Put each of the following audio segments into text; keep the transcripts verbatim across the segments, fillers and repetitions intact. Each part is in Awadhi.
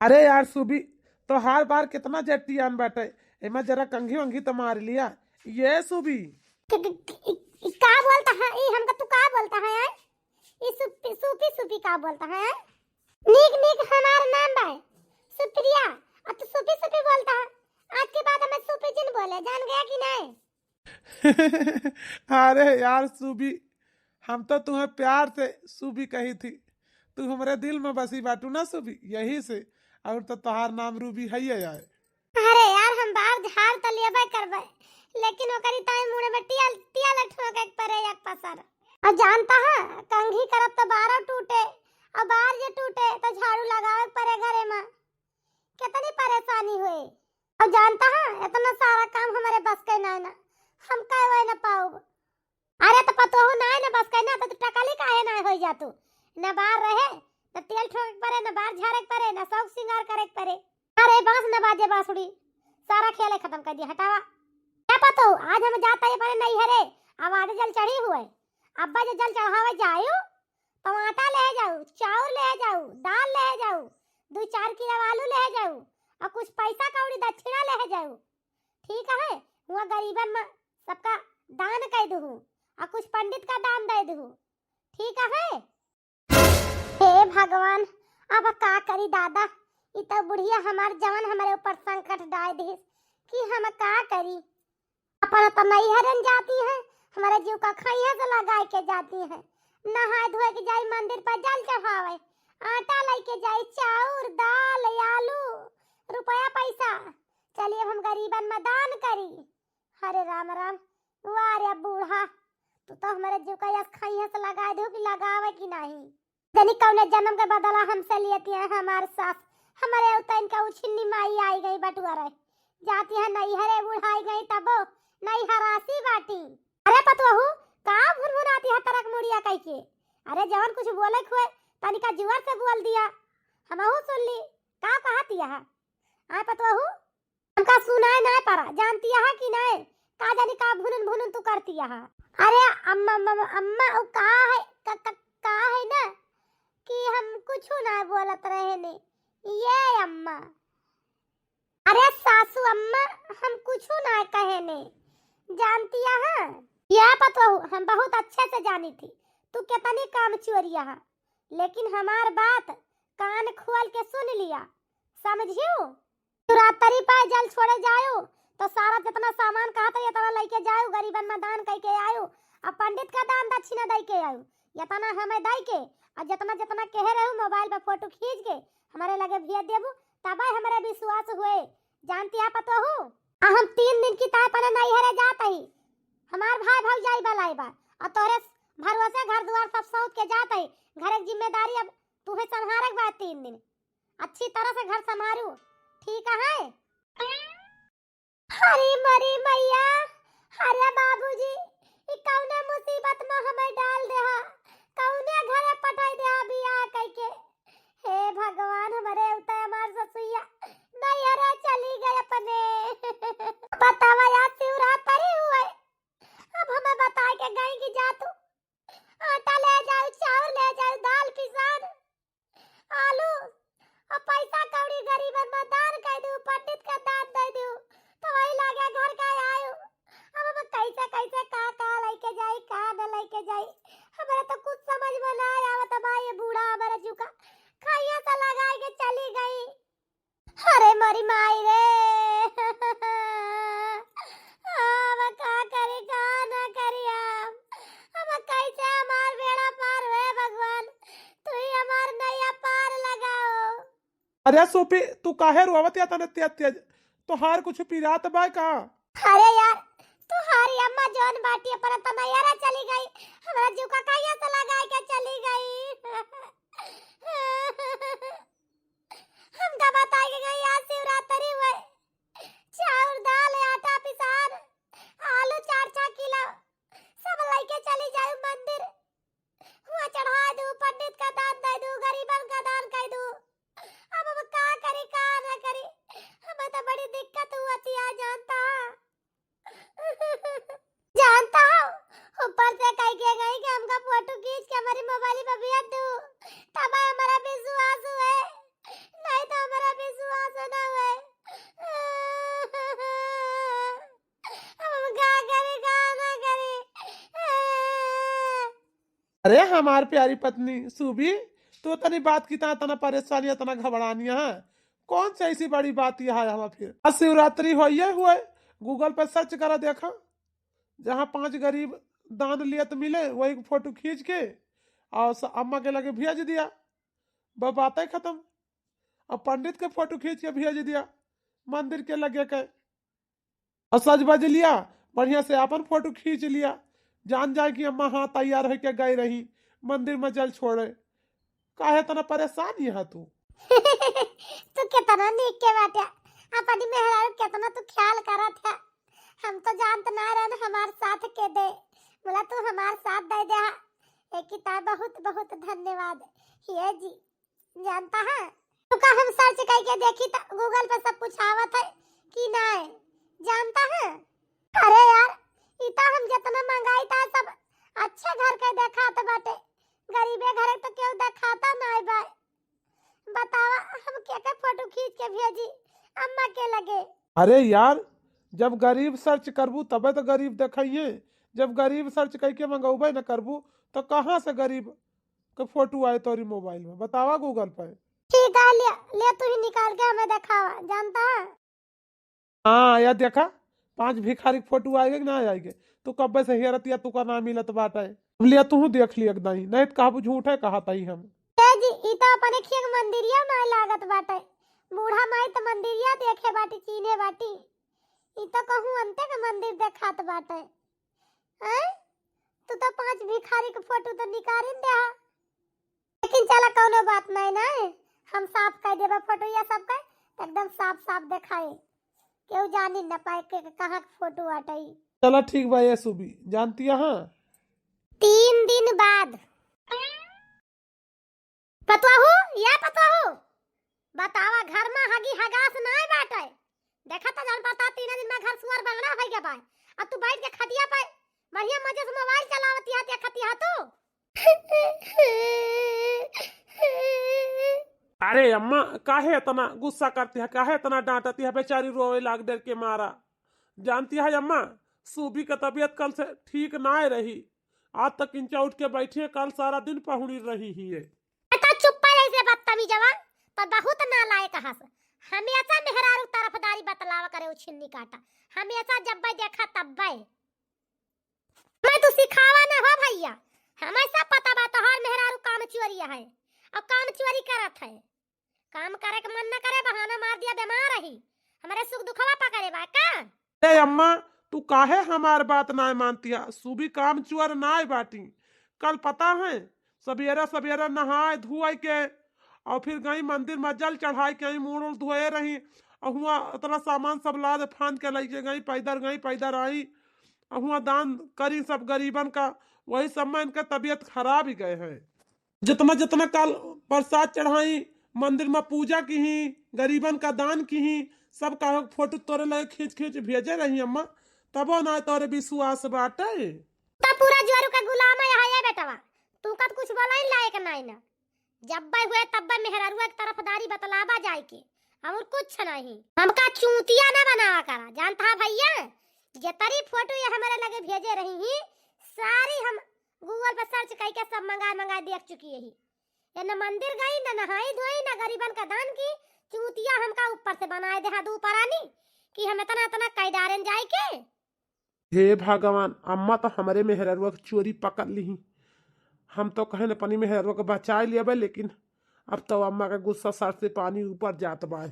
अरे यार सुबी, तोहार बार कितना जट्टियान बाटे, एमा जरा कंघी वंघी तो मार लिया। ये सुबी। क-, क-, क-, ई, ई का बोलता है? ई हमका तू का बोलता है, आय? ई सुपी, सुपी, सुपी का बोलता है, आय? नीक, नीक हमार नाम बा सुप्रिया, और तू सुपी, सुपी बोलता है। आज के बाद हमें सुपी जिन बोले, जान गया कि नहीं? अरे यार सुबी, हम तो तुम्हें प्यार से सुबी कही थी। तू हमरे दिल में बसी बाटू ना सुबी, यही से। और तो तोहार नाम रूबी है यार। अरे यार, हम बार झाड़ तो लेबे करबे, लेकिन ओकरी ताई मुड़े में टिया, टिया लठोके के परे एक पसर। और जानता है, कंघी करब तो बारह टूटे, और बार जे टूटे तो झाड़ू लगावे के परे घरे में। कितनी परेशानी हुई। और जानता है, इतना सारा काम हमारे बस के ना है ना, हम कहे ना पाऊब। अरे तो पतोहू ना है ना बस के ना, तो तू टकली काहे ना हो जा तू? ना बार रहे, ना तेल ठोके के परे, ना बार झाड़े के परे, ना शौक सिंगार करे के परे। अरे बांस ना बाजे बांसुरी, सारा खेल खत्म कर दिया, हटावा। क्या पतोहू, आज हम जाता है अपने नैहरे, अब आधे जल चढ़ी हुए, अब्बा जो जल चढ़ावे जायु, तो आटा ले जाऊ, चाउर ले जाऊ, दाल ले जाऊ, दो चार किलो आलू ले जाऊ, और कुछ पैसा कौड़ी दक्षिणा ले जाऊ। ठीक है, हुआ गरीबन में सबका दान कर दू, और कुछ पंडित का दान दे दू। ठीक है। हे भगवान, अब का करी दादा, ई तो बुढ़िया हमार जवन हमारे ऊपर संकट डाल दिस कि हम का करी। अपना तो नैहरन जाती है, हमारे जीव का खैया से लगाए के जाती है, नहाए धोए के जाई मंदिर पर जल चढ़ावे, आटा लेके जाई, चाउर, दाल, आलू, रुपया पैसा। चलिए अब हम गरीबन में दान करी। अरे राम राम, वाह रे बूढ़ा, तू तो हमारे जीव का यस खैया से लगा दे कि लगावे कि नहीं। जनी कौने जन्म के बदला हमसे लेती है हमार सास, हमारे उतन का उछिन्नी माई आई गई बटुआ रहे, जाती है नैहरे बुढ़ाई गई तबो नैहरासी बाटी। अरे पतोहू, का भुनभुनाती है तरक मुड़िया कह के? अरे जवन कुछ बोले के हुए तनिका जुआर से बोल दिया, हमहू सुन ली, का कहती है? आय पतोहू, हमका सुनाए ना पड़ा, जानती है कि नहीं? का जानी का भुनुन भुनुन तू करती है। अरे अम्मा, अम्मा, अम्मा, अम्मा, वो का है, का, का, का है ना कि हम कुछ ना बोलत रहे ने। ये अम्मा, अरे सासू अम्मा, हम कुछ ना कहे ने, जानती है। यह पतोहू हम बहुत अच्छे से जानी थी, तू कितनी काम चोरिया है, लेकिन हमार बात कान खोल के सुन लिया, समझियो? शिवरात्रि पर जल छोड़े जायो, तो सारा जितना सामान कहा था, इतना लेके जायो, गरीबन में दान करके आयो, और पंडित का दान दक्षिणा दे के आयो, इतना हमें दे के, और जितना जितना कहे रहो, मोबाइल पर फोटो खींच के हमारे लगे भेज देबू, तबे हमारे विश्वास हुए। जानती है पतोहू, आ हम तीन दिन की ताय पने नैहरे जात ही, हमार भाई भौजाई बलाई बा, और तोरे भरोसे घर दुआर सब सौंप के जात ही, घर एक जिम्मेदारी अब तुहे संभारे के बा तीन दिन। अच्छी तरह से घर संभारू, ठीक है? हरी मरी मैया, अरे बाबूजी, ई कौने मुसीबत में हमें डाल देहा, कौने घरे पठाई देहा बियाह कइके। हे भगवान, हमरे उते हमार ससुइया नैहरा चली गई अपने। बतावा यार, शिवरात्रि हुए, अब हमें बताए के गई कि जा तू आटा ले जाऊ, चाउर ले जाऊ, दाल पिसान, आलू, और पैसा कौड़ी गरीबन में दान कर दू, पंडित का दान दे दू, तो वही लागे घर का आयु। अब हम कैसे कैसे का का लेके जाई, का न लेके जाई, हमारे तो कुछ समझ में ना आवत बा। ये बूढ़ा हमारे जुका खैया से लगाए के चली गई। अरे मोरी माई रे, अब का करी, का ना करी हम? अब कैसे हमार बेड़ा पार हुए भगवान, तू ही हमार नैया पार लगाओ। अरे सोपी, तू काहे रोवत या तने तेज तेज? तोहार कुछ पिरात बा का? अरे यार, तोहारी अम्मा जौन बाटी अपना तनैयारा चली गई, हमरा जुका खैया से लगाए के चली गई। हमका बताए के गई आज शिवरात्रि हुए, चाउर, दाल, आटा, पिसान, आलू चार छह किलो सब लेके चली जाऊ मंदिर, हुआ चढ़ा दू, पंडित का दान दे दू, गरीबन का दान कर दू। अब हम का करी, का ना करी, हमें तो बड़ी दिक्कत हुआ थी, आ जानता। जानता हो, ऊपर से कह के गई कि हमका फोटो खींच के हमारी मोबाइल पे भेज दू, तब हमारा विश्वास हुए अरे हमार प्यारी पत्नी सूबी, तू तनी बात की तना, तना परेशानी, तना घबरानी है। कौन सी ऐसी बड़ी बात यह है हमार फिर? आज शिवरात्रि होइए हुए, Google पर search करा देखा, जहाँ पांच गरीब दान लिए तो मिले, वही फोटो खींच के और स-, अम्मा के लगे भेज दिया। बस बातें खत्म। अब पंडित के फोटो खींच के भेज दिया मंदिर के लगे के। और सज बज लिया, बढ़िया से अपन फोटो खींच लिया। जान जाए कि अम्मा हाँ तैयार होके गई रही मंदिर में जल छोड़े। काहे इतना परेशान यहाँ तू? तू कितना नीक के बाटे, अपनी मेहरारू कितना तू ख्याल करत है। हम तो जानत ना रहन हमार साथ के दे, बोला तू हमार साथ दे दे। एक किताब बहुत बहुत धन्यवाद। ये जी जानता है, तुका हम search करके देखी त Google पे सब कुछ आवत है कि नाय, जानता है? अरे यार, ई त हम जितना मंगाई था सब अच्छे घर के देखात बाटे, गरीबे घर के तो केहू देखाता नाय बा। बतावा, हम के के फोटो खींच के भेजी अम्मा के लगे? अरे यार, जब गरीब search करबू तबे तो गरीब देखइए, जब गरीब search करके मंगौबे न करबू तो कहाँ से गरीब के फोटो आए तोरी मोबाइल में, बतावा Google पे। ठीक है, ले, ले तू ही निकाल के हमें देखावा, जानता है? हाँ, या देखा, पांच भिखारी के फोटो आएगे कि ना आएगे? तू कब्बे से हेरतिया, तू का ना मिलत बाटे। अब लिया तू देख लिया एक दाई, नहीं तो कहबू झूठे कहत हई हम। ए जी, ई तो अपने खिया के मंदिरिया माय लागत बाटे। बूढ़ा माई तो मंदिरिया देखे बाटी, चीन्हे बाटी। ई तो कहूँ अंते के मंदिर देखात बाटे। हैं? तू तो पांच भिखारी के फोटो तो निकालिन दे हा। लेकिन चला, कौनो बात नहीं ना, हम साफ कर देबा फोटो या सब का, एकदम साफ साफ देखाए, केहू जानी न पाए के, के कहाँ के फोटो आटई। चला ठीक बा ये सुबी, जानती है। तीन दिन बाद। पतोहू, या पतोहू, बतावा, घर में हगी हगास नाय बाटे। देखा त जान पता, तीन दिन में घर सुअर बंगला भई गया बाय। अब तू बैठ के खटिया पे बढ़िया मजे से मोबाइल चलावती है, देखती है तू। अरे अम्मा, काहे इतना गुस्सा करती है, काहे इतना डांटती है? बेचारी रोवे लाग डर के मारा। जानती है अम्मा, सूबी का तबीयत कल से ठीक ना रही। आज तक इंचा उठ के बैठी है, कल सारा दिन पहुड़ी रही ही है। ए तो चुप्पा रही से बदतमीजवा, तो बहुत नालायक हस। हमेशा मेहरारू तरफदारी बतलावा करे उ छिन्नी काटा। हमेशा जब भाई देखा तब भाई। मैं तू सिखावा ना हो भैया, हमें सब पता बा तोहार मेहरारू काम चोरी है और काम चोरी करत है। काम करे के मन न करे, बहाना मार दिया, बीमार रही, हमरे सुख दुखवा पकड़े बा का? ए अम्मा, तू काहे हमार बात नाय मानती है? सुबी काम चोर नाय बाटी। कल पता है, सबेरा सबेरा नहाए धोए के और फिर गई मंदिर में जल चढ़ाए के आई, मुड़ उड़ धोए रही और हुआ इतना सामान सब लाद फान के लेके गई, पैदल गई, पैदल आई और हुआ दान करी सब गरीबन का। वही सब में इनका तबीयत खराब ही गए है। जितना जितना काल प्रसाद चढ़ाई, मंदिर में पूजा किही, गरीबन का दान किही, सब का फोटो तोरे लगे खींच खींच भेजे रही अम्मा, तबो ना तोरे विश्वास बाटे। त पूरा जुआरू का गुलाम है ये बेटवा, तू का त कुछ बोला ही लायक नाई ना। जब्बे हुए तब्बे मेहरारुआ के तरफदारी बतलावा जाए के, और कुछ नहीं। हमका चूतिया ना बनावा करा, जानता है भैया, जितनी फोटो ये हमारे लगे भेजे रही ही, सारी हम Google पर search करके सब मंगाए मंगाए देख चुकी है। ये न मंदिर गई, न नहाई धोई, न गरीबन का दान की। चूतिया हमका ऊपर से बनाए दे हा दू परानी कि हम इतना इतना कई डारेन जाए के। हे भगवान, अम्मा तो हमरे मेहररुआ के चोरी पकड़ लिही। हम तो कहेन अपनी मेहररुआ के बचाए लेबे, लेकिन अब तो अम्मा का गुस्सा सर से पानी ऊपर जात बाय।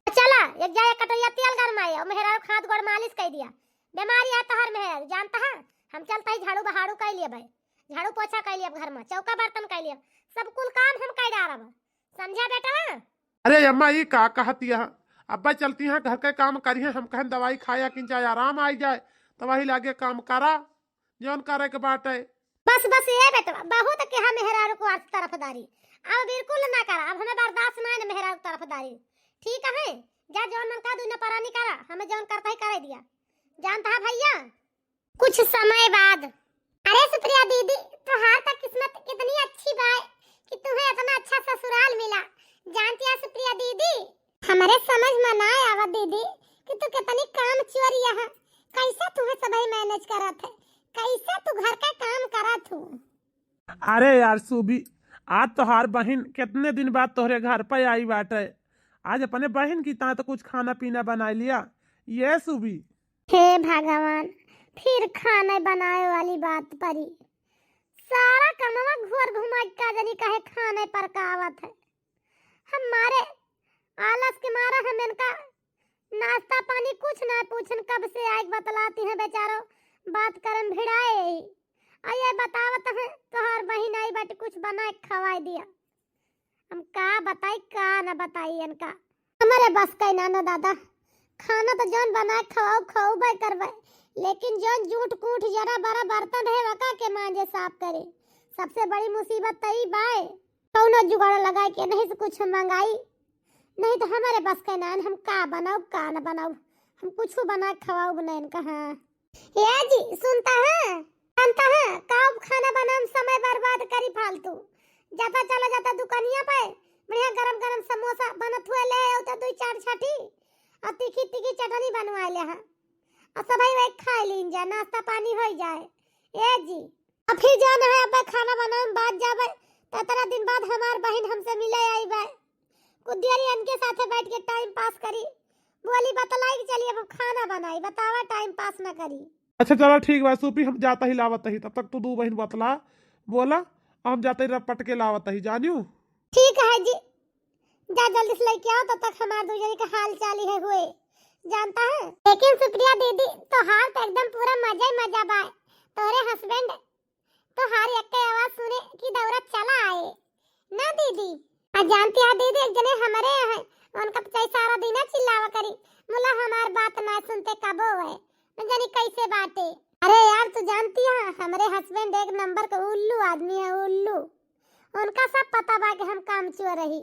चला, एक जा एक कटोरिया तेल गरमाए और मेहररुआ के हाथ गोड़ मालिश कर दिया। बीमारी है तोहर मेहररुआ, जानता है? हम चलता ही झाड़ू बहाड़ू कर लेबे, झाड़ू पोछा कर लेब घर में, चौका बर्तन कर लेब, सब कुल काम हम कर डारब। समझा बेटा? अरे अम्मा, ई का कहती है? अब्बा चलती हैं, घर के काम करी हैं, हम कहेन दवाई खाया कि जाए, आराम आई जाए, तो वही लागे काम करा, जौन करे के बाटे। बस, बस, ये बेटवा, बहुत के हम मेहरारू को आज तरफदारी, अब बिल्कुल ना करा, अब हमें बर्दाश्त ना है ना मेहरारू तरफदारी, ठीक है? जा जौन मन का दुई न परानी करा, हमें जौन करता ही करे दिया, जानता है भैया? कुछ समय बाद। अरे सुप्रिया दीदी, तुहार तो किस्मत कितनी अच्छी बाय कि तुम्हें इतना अच्छा ससुराल मिला। जानती है सुप्रिया दीदी, हमारे समझ में ना आवा दीदी कि तू कितनी काम चोरिया है, कैसे तुम्हें सभी manage करत है, कैसे तू घर का काम करत हूँ। अरे यार सुबी, आज तोहार बहिन कितने दिन बाद तोहरे घर पे आई बाटे। आज अपने बहिन की ताईं तो कुछ खाना पीना बनाइ लिया। ये सुबी। हे भगवान, फिर खाना बनाए वाली बात परी। सारा कमवा घोर घुमा का जनी कहे खाने पर का आवत है। हमारे आलस के मारा हम इनका नाश्ता पानी कुछ ना पूछन, कब से आइके बतलाती हैं बेचारो, बात करन भिड़ाए ही। और ये बतावत हैं तोहार बहिन आई बाटे, कुछ बनाए खवाए दिया। हम का बताई का न बताई इनका। हमरे बस का ना न दादा, खाना तो जौन बनाए खवाऊ खवाबे करबे, लेकिन जौन जूठ कूठ जरा बरा बर्तन है वका के मांजे साफ करे। सबसे बड़ी मुसीबत तई बाय। कौनो जुगाड़ लगाए के नहीं से कुछ मंगाई, नहीं तो हमारे बस के नान हम का बनाऊ का न बनाऊ, हम कुछ बना खवाऊ बनाइन कहाँ। ए जी सुनता है, जानता है का खाना बनाम समय बर्बाद करी फालतू। जाता चला जाता दुकानिया पे बढ़िया गरम गरम समोसा बनत हुए ले आओ तो दुई चार छाटी और तीखी तीखी चटनी बनवा ले हा और सब वही खा लीन जाए, नाश्ता पानी हो जाए। ए जी अब फिर जाना है, अब खाना बनावे में बाद जाबे, तो इतना दिन बाद हमार बहिन हमसे मिले आई बा। कुछ देर इनके साथे बैठ के टाइम पास करी, बोली बतलाई कि चलिए अब खाना बनाई, बतावा टाइम पास ना करी। अच्छा चला ठीक बा सूपी, हम जाता ही लावत ही, तब तक तू दू बहिन बतला, बोला, हम जाता ही रपट के लावत ही, जानियो। ठीक है जी, जा जल्दी से लेके आओ, तब तक हमार दू जनी के हाल चाल ही है हुए, जानता है। लेकिन सुप्रिया दीदी, तोहार तो एकदम पूरा मजा ही मजा बा। तोरे हस्बैंड तोहार एक आवाज सुने कि दौरा चला आए ना दीदी। आ जानती है दीदी, एक जने हमारे हैं, उनका तो चाहे सारा दिन चिल्लावा करी, मुला हमार बात ना सुनते कबो है, न जानी कैसे बाटे। अरे यार, तू जानती है, हमरे हस्बैंड एक नंबर के उल्लू आदमी है, उल्लू। उनका सब पता बा कि हम कामचोर रही,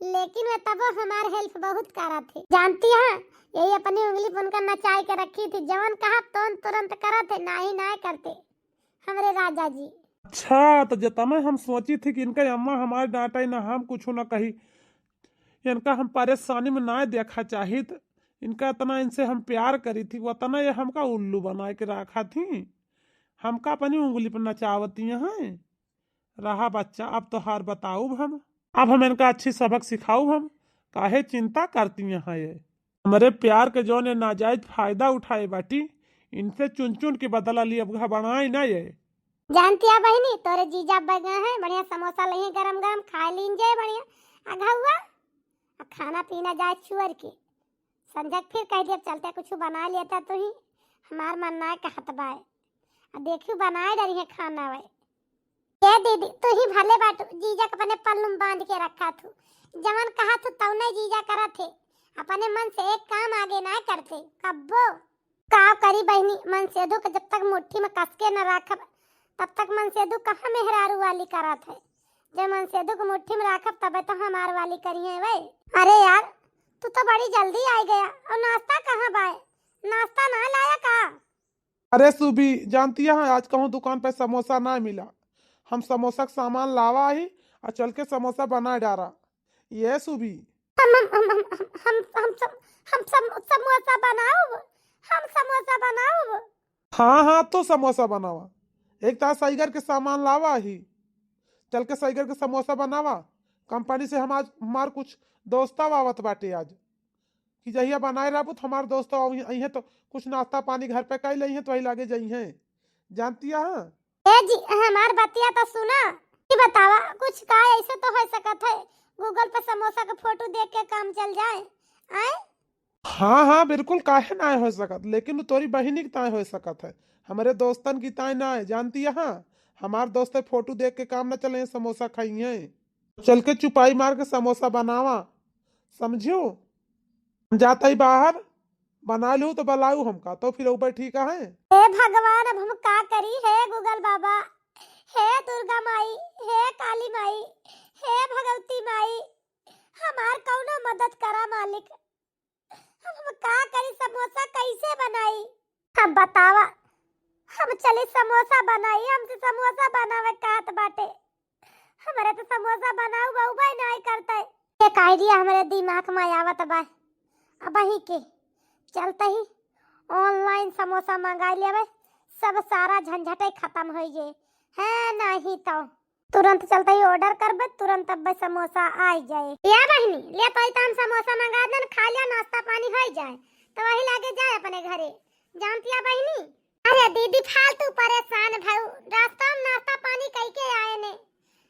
लेकिन वे तबो हमार हेल्प बहुत करत है। जानती है, यही अपनी उंगली पर उनका नचाई के रखी थी, जवन कहा तौन तुरंत करत है, नाही नाही करते हमरे राजा जी। अच्छा, तो जतना हम सोची थी कि इनका अम्मा हमारे डांटे ना, हम कुछ ना कही, इनका हम परेशानी में ना देखा चाहित, इनका इतना इनसे हम प्यार करी थी, उतना ये हमका उल्लू बनाए के रखा थी, हमका अपनी उंगली पर नचावती हैं। रहा बच्चा, अब तोहार बताउब हम, अब हम इनका अच्छी सबक सिखाउब हम, काहे चिंता करती हैं ये। हमरे प्यार के जौन ये नाजायज फायदा उठाए बाटी, इनसे चुन चुन के बदला ली, अब घबराए ना ये। जानती है बहिनी, तोरे जीजा बैगा हैं, बढ़िया समोसा लइहे गरम गरम, खाए लीन जाए बढ़िया। आ घउआ, आ खाना पीना जाए चुअर के। संझक फिर कह दिया, "चलते कुछ बनाए लेता तू ही, हमार मन ना कहत बाए।" आ देखियो बनाए डरी है खाना वे। ए दीदी, तू ही भले बाटू, जीजा के अपने पल्लू में बांध के रखा थू। जवन कहा थू तौने जीजा करत थे, अपने मन से एक काम आगे ना करते, कब्बो। का करी बहिनी, मनसेधु के जब तक मुट्ठी में कस के न राखब, तब तक मनसेधु कहाँ मेहरारू वाली करत है। जब मनसेधु के मुट्ठी में राखब, तबे तो हमार वाली करिहे वे। अरे यार, तू तो बड़ी जल्दी आ गया, और नाश्ता कहाँ बाए? नाश्ता ना लाया का? अरे सुबी, जानती है आज कहूँ दुकान पे समोसा ना मिला, हम समोसा के सामान लावा ही और चल के समोसा बना डारा। ये सुबी। हम, हम, हम, हम, हम, हम, हम सम-, हम सम-, समोसा बनाउब, हम समोसा बनाउब। हाँ, हाँ, तो समोसा बनावा। एक तार साइगर के सामान लावा ही। चल के साइगर के समोसा बनावा। कंपनी से हम आज, हमार कुछ दोस्ता आवत बाटे आज। कि जहिया बनाए रहबू तो हमार दोस्त अइहें तो कुछ नाश्ता पानी घर पे कइ लइहें तो वही लागे जइहें। जानती है? ए जी, हमार बतिया तो सुना। ई बतावा, कुछ का ऐसे तो हो सकत है, Google पे समोसा के फोटो देख के काम चल जाए? आए? हाँ, हाँ, बिल्कुल, काहे ना हो सकत, लेकिन उ तोरी बहिनी के ताए हो सकत है, हमरे दोस्तन की ताए ना है, जानती है? हमार दोस्त फोटो देख के काम ना चले, समोसा खाई है। चल के चुपाई मार के समोसा बनावा, समझियो? हम जाता ही बाहर, बना लू तो बलाऊ हमका, तो फिर ऊपर ठीक है। हे भगवान, अब हम का करी? हे Google बाबा, हे दुर्गा माई, हे काली माई, हे भगवती माई, हमार कौनो मदद करा मालिक। अब हम का करी? समोसा कैसे बनाई? अब बतावा, हम चली समोसा बनाई, हमसे समोसा बनावे कहत बाटे। हमरे तो समोसा बनाऊ बउबे नाई करते। एक idea हमरे दिमाग में आवत बा, अबही के चलते ही online समोसा मंगाई लेवे, सब सारा झंझटे खत्म होइ जाए। है नहीं तो। तुरंत चलते ही order करबे, तुरंत अब समोसा आ जाए। या बहिनी, ले तो हम समोसा मंगा देन, खा लिया, नाश्ता पानी हो जाए, तो वही लागे जाए अपने घरे। जानतिया बहिनी? अरे दीदी, फालतू परेशान भऊ, रास्ता में नाश्ता पानी कई के आए ने,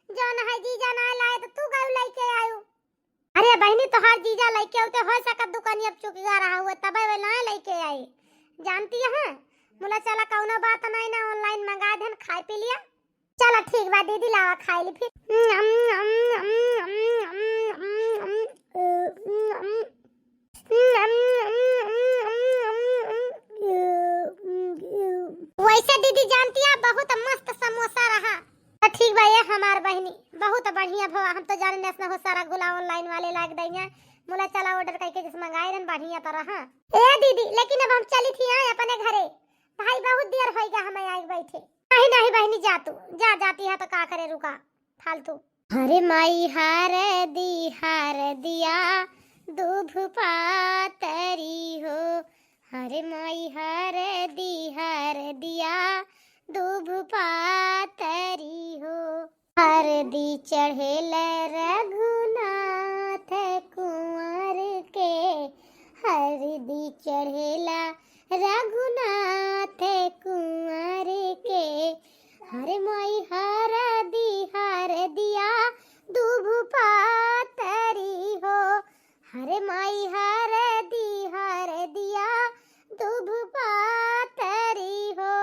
जौन है जीजा ना लाए तो तू गऊ लेके आयु। अरे बहिनी, तोहार जीजा लइके होते, हो सकत दुकानिया पे चुक गा रहा हुए, तबे वे ना लइके आई। जानतिया, मुला चला, कौनो बात नहीं ना, online मंगा देन, खाए पी लिया। चला ठीक बा दीदी, लावा खाए ली फिर। वैसे दीदी जानतिया, बहुत मस्त समोसा रहा। तो ठीक बा ये हमार बहिनी, बहुत बढ़िया भवा। हम तो जाने नस न हो सारा गुला online वाले लाग दइया। मुला चला order करके जस मंगाए रहन बढ़िया तो रहा। ए दीदी, लेकिन अब हम चली थी यहाँ अपने घरे, भाई बहुत देर होइगा हमें आए बैठे। नहीं नहीं बहिनी, जा तू जा, जातिया तो का करे रुका फालतू। हरे माई हर दी हर दिया दूभ पातरी हो, हरे माई हर दी हर दिया दूभ पातरी हो। हरदी चढ़ेला रघुनाथ कुंवर के, हरदी चढ़ेला रघुनाथ कुंवर के। हरे माई हरदी हरदिया दूभ पातरी हो, हरे माई हरदी हरदिया दूभ पातरी हो।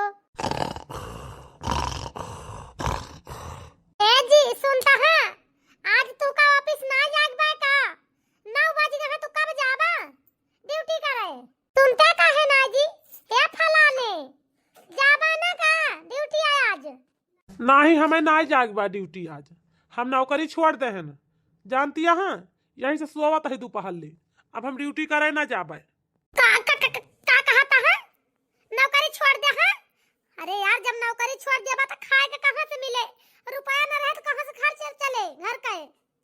ए जी, सुनता है, आज तू का office ना जाग बा का? नौ बज गए हैं, तू कब जाबा duty करे? सुनते काहे ना जी? ए फलाने, जाबा ना का duty है आज? नाही, हमें ना जाग बा duty आज, हम नौकरी छोड़ दे हैं। जानतिया, यहीं से सोवत है दोपहर ले, अब हम duty करे ना जाबे। का, का, का, का, का कहता है? नौकरी छोड़ दे है? अरे यार, जब नौकरी छोड़ देबा तो खाए के कहाँ से मिले? रुपया न रहे तो कहाँ से खर्च चले घर का?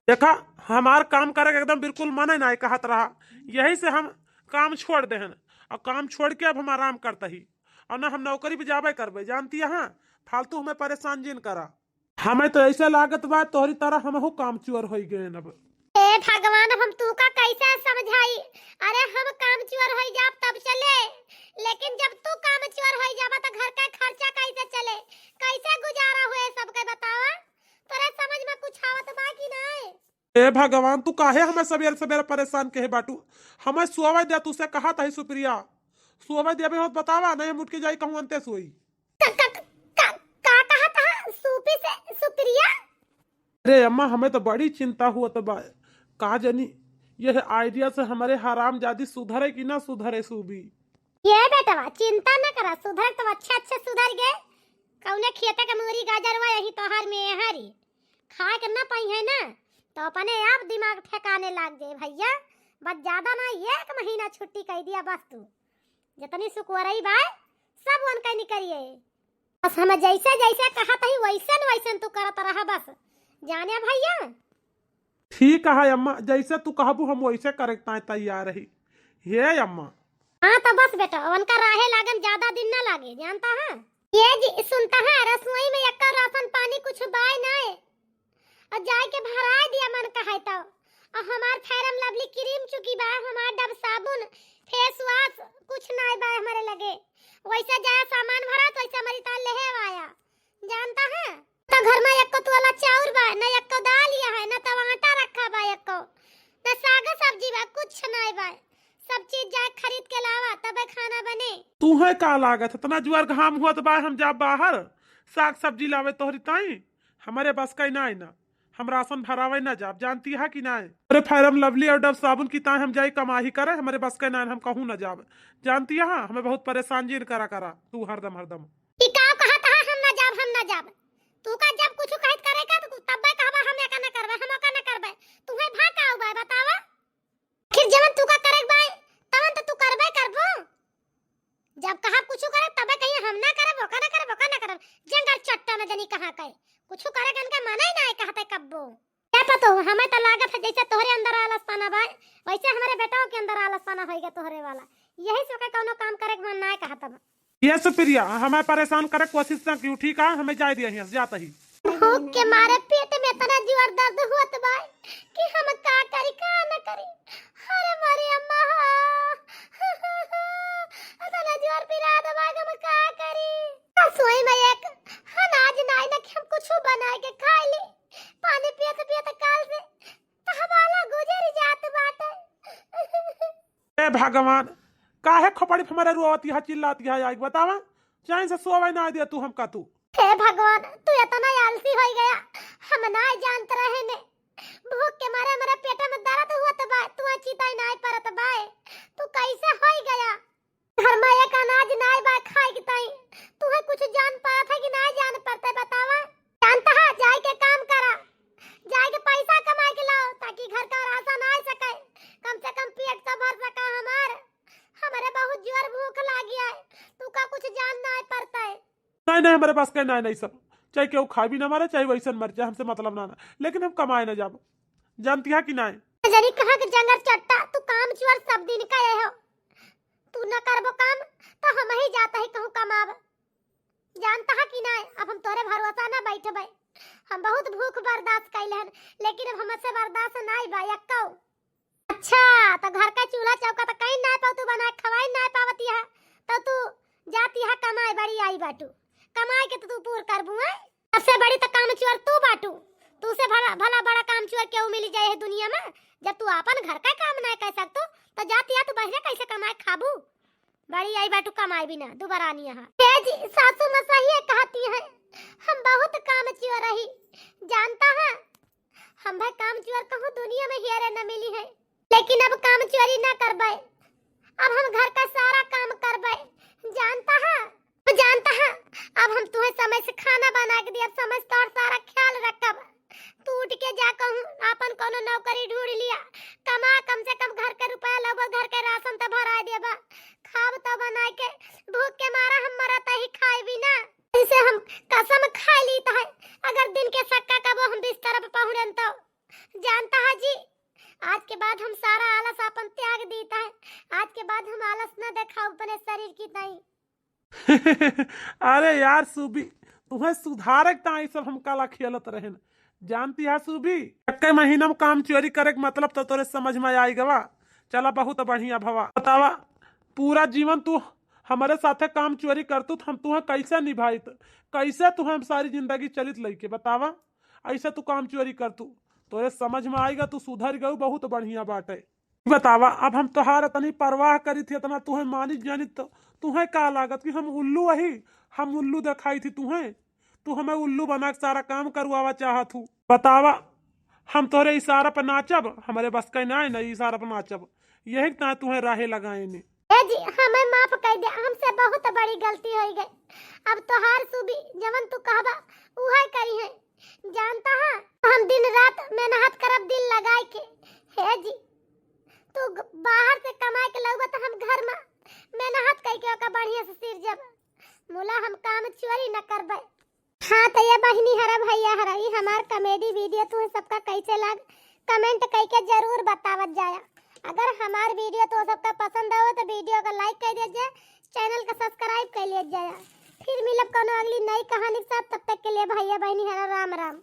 देखा, हमार काम करे के एकदम बिल्कुल मन है ना कहत रहा, यही से हम काम छोड़ दे हैं। और काम छोड़ के अब हम आराम करता ही, और ना हम नौकरी पे जाबे करबे। जानतिया, फालतू हमें परेशान जिन करा। हमें तो ऐसे लागत बा तोहरी तरह हमहू कामचोर होई गए अब। ए भगवान, हम तू का कैसे समझाई? अरे हम कामचोर होई जाब तब चले, लेकिन जब तू कामचोर होई जाबा तो घर का खर्चा कैसे चले, कैसे गुजारा हुए सबके बतावा? तोरे समझ में कुछ आवत बा कि नहीं? ए भगवान, तू काहे हमें सबेरे सबेरे परेशान कहे बाटू? हमें सोवे दे, तुसे कहा तही सुप्रिया, सोवे देबे होत बतावा, नहीं हम उठ के जाई कहूँ अंते सोई। का, का, का, का कहा था सूपी से सुप्रिया? अरे अम्मा, हमें तो बड़ी चिंता हुआ तो बा, का जानी यह idea से हमारे हरामजादी सुधरे कि ना सुधरे सूबी। ये बेटवा चिंता न करा, सुधर तो अच्छे अच्छे सुधर गए। कौने खेते के मूरी गाजर हुआ यही तोहार में हरी खाए के ना पाई है ना, तो अपने आप दिमाग ठेकाने लाग जाए भैया। बस ज्यादा ना, एक महीना छुट्टी कह दिया बस तू। जितनी सुकुवरई बाय सब उनका निकरिए। बस हम जैसे जैसे कहत ही वैसन वैसन तू करत रहा बस, जाने भैया। ठीक है अम्मा, जैसे तू कहबू हम वैसे करे ताए तैयार रही। हे अम्मा। हाँ तो बस बेटा, उनका राहे लागन ज्यादा दिन ना लागे, जानता है। ये जी सुनता है, रसोई में एक्का राशन पानी कुछ बाय ना है, और जाए के भराए दिया मन कहे तो। और हमार Fair and Lovely cream चुकी बा, हमार Dove साबुन, face wash कुछ ना बा हमारे लगे। वैसे जाया सामान भरा तो वैसे हमारी तान लेहे आया, जानता है। तो घर में एक्को तोला चाउर बा, न एक्को दाल या है, न तो आटा रखा बा एक्को, न साग सब्जी बा, कुछ ना बा। सब चीज जाए खरीद के लावा तबे खाना बने। तूहे का लागत, इतना जुआर घाम हुआ तो बा हम जाब बाहर साग सब्जी लावे तोहरी ताई, हमारे बस का ही ना है ना। हम राशन भरावे ना जाब, जानती है कि ना? अरे Fair and Lovely और Dove साबुन की ताई हम जाई कमाही करे, हमारे बस का ना है, हम कहूँ ना जाब, जानती है। हमें बहुत परेशान जिन करा करा तू हरदम हरदम। ई का कहत है हम ना जाब, हम ना जाब? तू का जब कुछ कहत करे का तो तब्बे कहबा हम एका ना करबे, हम ओका ना करबे। तू है भा का उबा बतावा? आखिर जवन तू का करे के बाय तवन तो तू करबे करबो। जब कहा कुछ करे तबे कहिए हम ना करब, ओका ना करब, ओका ना करब। जंगल चट्टा न जनी कहाँ कहे कुछ करे के इनका मना ही ना है कहते कब्बो। क्या पतो, हमें तो लागत है जैसे तोहरे अंदर आलस पाना बा, वैसे हमारे बेटाओं के अंदर आलस पाना होइगा तोहरे वाला। यही से ओके कौनो काम करे के मन ना है कहत बा। ये सुप्रिया, हमें परेशान करे कोशिश ना कियो, ठीक है? हमें जाए दिया हियाँ से, जाता ही। भूख के मारे पेट में इतना जोर दर्द होत बा कि हम का करी, का न करी। अरे मोरी अम्मा हो, इतना जोर पिरात बा कि हम का करी। रसोई में एक अनाज नाई न कि हम कुछ बनाए के खाई ली। पानी पियत पियत काल से तहवाला गुजर जात बाटे। ए भगवान, काहे खोपड़ी पे हमारे रोवत यहाँ चिल्लात यहाँ आई बतावा? चैन से सोवे ना दिया तू हमका तू। हे भगवान, तू इतना आलसी होई गया, हम ना जानत रहे ने। भूख के मारे हमारे पेट में दर्द हुआ तो बा, तू चिताई ना परत बाए, तू कैसे होई गया? घर में एक अनाज नाय बा खाए के ताई, तू है कुछ जान पात है कि ना जान पड़ते बतावा? जानता है, जाए के काम करा, जाए के पैसा कमाए के लाओ ताकि घर का राशन आ सके, कम से कम पेट तो भर सका हमार। हमारे बहुत जोर भूख लागी है, तू का कुछ जान ना पड़ता है। नहीं नहीं, हमारे पास कहीं नहीं नहीं सब, चाहे केहू खाए भी ना मारे, चाहे वैसन मर जाए, हमसे मतलब ना ना, लेकिन हम कमाए ना जाब, जानती है कि नहीं? जनी कहाँ के जंगर चट्टा, तू काम चोर सब दिन का ये हो, तू न करबो काम तो हम ही जाता ही कहूँ कमाब। जानता है कि नहीं, अब हम तोरे भरोसा ना बैठबे, हम बहुत भूख बर्दाश्त कैले हन, लेकिन अब हमसे बर्दाश्त नहीं बा यक्को। अच्छा, तो घर का चूल्हा चौका तो कहीं ना पाऊ तू बना खवाई ना पावती है, तो तू जाती है कमाए बड़ी आई बाटू, कमाए के तो तू पूर करबू है। सबसे बड़ी तो काम चोर तू बाटू, तू से भला भला बड़ा काम चोर केहू मिली जाए है दुनिया में। जब तू अपन घर का काम ना कर सकतू तो जाती है तू बहरे कैसे कमाए खाबू? बड़ी आई बाटू कमाए बिना, दोबारा नहीं यहाँ। ए जी, सासू माँ सही कहती है, हम बहुत काम चोर रही, जानता है, हम भाई काम चोर कहूँ दुनिया में हेरे न मिली है, लेकिन अब काम चोरी ना करबे, अब हम घर का सारा काम करबे, जानता है, जानता है, अब हम तुम्हें समय से खाना बना के दिया, समय से तोर सारा ख्याल रखब। तू उठ के जा कहूँ अपन कोनो नौकरी ढूंढ लिया, कमा, कम से कम घर के रुपया लगो, घर के राशन तो भरा देबा, खाब तो बना के, भूख के मारा हम मरत ही खाए भी ना। इसे हम कसम खा लीत है, अगर दिन के सक्का कबो हम बिस्तर पे पहुँचन तो। जानता है जी, आज के बाद हम सारा आलस अपन त्याग दीत है। आज के बाद हम आलस न देखाऊ अपने शरीर की ताई। अरे यार सुबी, तुम्हें सुधारे के ताई सब हम काला खेलत रहेन। जानती है सुबी, एक महीना में काम चोरी करे के मतलब तो तोरे समझ में आई गवा। चला, बहुत बढ़िया भवा। बतावा, पूरा जीवन तू हमारे साथे काम चोरी करतू तो हम तुहें कैसे निभाइत, कैसे तुहें हम सारी जिंदगी चलित लइके, बतावा? ऐसे तू काम चोरी करतू, तोरे समझ में आएगा, तू सुधर गऊ, बहुत बढ़िया बाटे। बतावा, अब हम तोहार इतनी परवाह करी थी, इतना तुहें मानित जानित, तो तुहें का लागत कि हम उल्लू अही, हम उल्लू देखाई थी तुहें? तू हमें उल्लू बना के सारा काम करवावा चाहत हूँ। बतावा, हम तोहरे इशारा पर नाचब? हमारे बस का ना है, ना इशारा पर नाचब। यही तना तुहें राहे लगाए ने। ए जी, हमें माफ कर दे, हमसे बहुत बड़ी गलती हो गई। अब तोहार सुबी जवन तू कहबा उहे करी है। जानता है, हम दिन रात मेहनत करब दिल लगाए के। हे जी, तू ग-, बाहर से कमाए के लउबा तो हम घर में मेहनत करके ओका बढ़िया से सिर जब मुला हम काम चोरी न करबे। हाँ, तो ये बहिनी हरा भैया हरा, ई हमार comedy video तुहें सबका कैसे लाग, comment करके जरूर बतावत जाया। अगर हमार video तो सबका पसंद आवे तो video का like कर दिया जाए, channel का subscribe कर लिया जाए। फिर मिलब कोनो अगली नई कहानी के साथ, तब तक के लिए भैया बहिनी हरा राम राम।